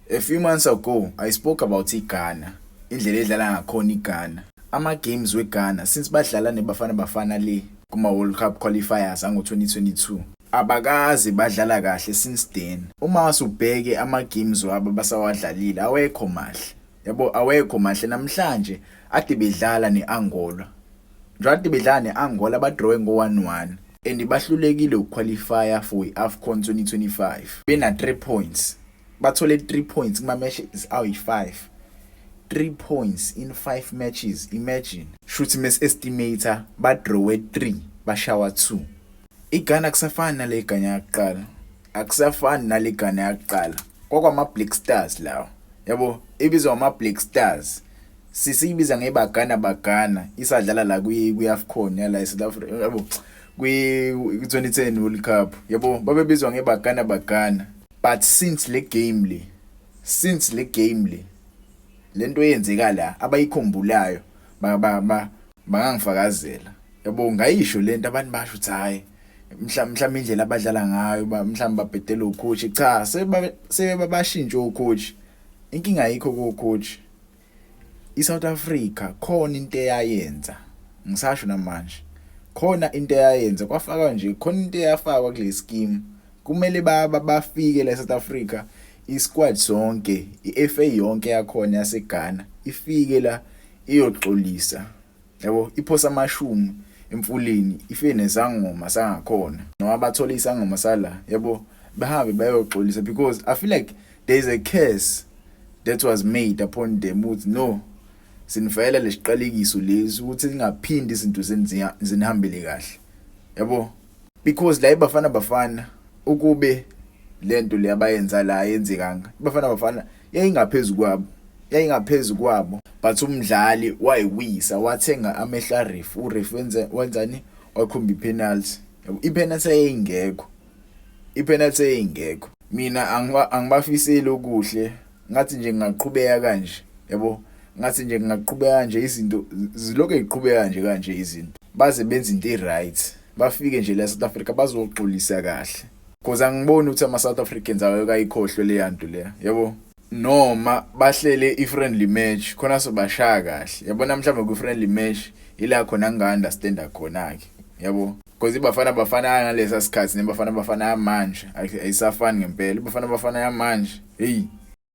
A few months ago I spoke about iGhana, indlela edlala ngakhona iGhana. Ama-games weGhana since badlala neBafana Bafana le kuma-World Cup qualifiers ango-2022 abakaze badlala kahle since then. Uma usubheke ama-games wabo abasawadlalile awekho mahle. Yabo, awekho mahle. Namhlanje ade bedlala ne-Angola. Njengoba ade bedlala ne-Angola badrawe ngo-1-1 and bahlulekile ukuqualifya for i-AFCON 2025. Bena 3 points. Bathole 3 points kuma matches ayi-5. 3 points in 5 matches, imagine. Shuthi mesi-estimate badrawe 3, bashawa 2. IGhana kusafani nale Ghana yakuqala. Akusafani nale Ghana yakuqala. Kwakwama Black Stars lawo. Yabo, ibizwa ama Black Stars. Sisiyibiza ngeBagana Bagana isadlala la kwi AFCON yala eSouth Africa, yabo, kwi 2010 World Cup, yabo, babebizwa ngeBagana Bagana. But since le game le lento eyenzeka la, abayikhumbulayo ba bangangifakazela, yabo, ngayisho lento. Abantu basho ukuthi hayi, mhlawumbe indlela abadlala ngayo, mhlawumbe babhedela ucoach. Cha, sebabashintsha ucoach. Inkinga ayikho ku coach. ISouth Africa khona into eyayenza, ngisasho namanje, khona into eyayenza kwafaka nje, khona into eyafakwa kule scheme. Kumele bafike la eSouth Africa, isquad sonke, iFA yonke yakhona yaseGhana ifike la iyoxolisa, yabo, iphosa amashumi emfuleni, ife nezangoma sangakhona noma bathola isangoma sala, yabo, bahambe bayoxolisa, because I feel like there is a curse that was made upon them ukuthi no, sinifayela lesiqalekiso lesi ukuthi singaphindi izinto zinihambele kahle, yabo, because la iBafana Bafana, ukube lento le abayenza la ayenzekanga, iBafana Bafana yayingaphezulu kwabo, yayingaphezulu kwabo. But umdlali wayiwisa, wathenga amehlo aref, uref wenze wenzani? Wakhomba ipenalty, yabo. Ipenalty yayingekho, ipenalty eyingekho. Mina angibafiseli okuhle. Ngathi nje ngingaqhubeka kanje, yabo, ngathi nje ngingaqhubeka kanje, izinto zilokhu ziqhubeka nje kanje, izinto baze benze into e-right, bafike nje la South Africa bazoxolisa kahle, because angiboni ukuthi ama South Africans awekayikhohlwe le yanto leya, yabo, noma bahlele i-friendly match khona sobashaya kahle, yabona. Mhlawumbe ku-friendly match ila khona nginga-understanda khona ke, yabo, because iBafana Bafana ngalesa sikhathi neBafana Bafana yamanje ayisafani ngempela. IBafana Bafana yamanje, hey.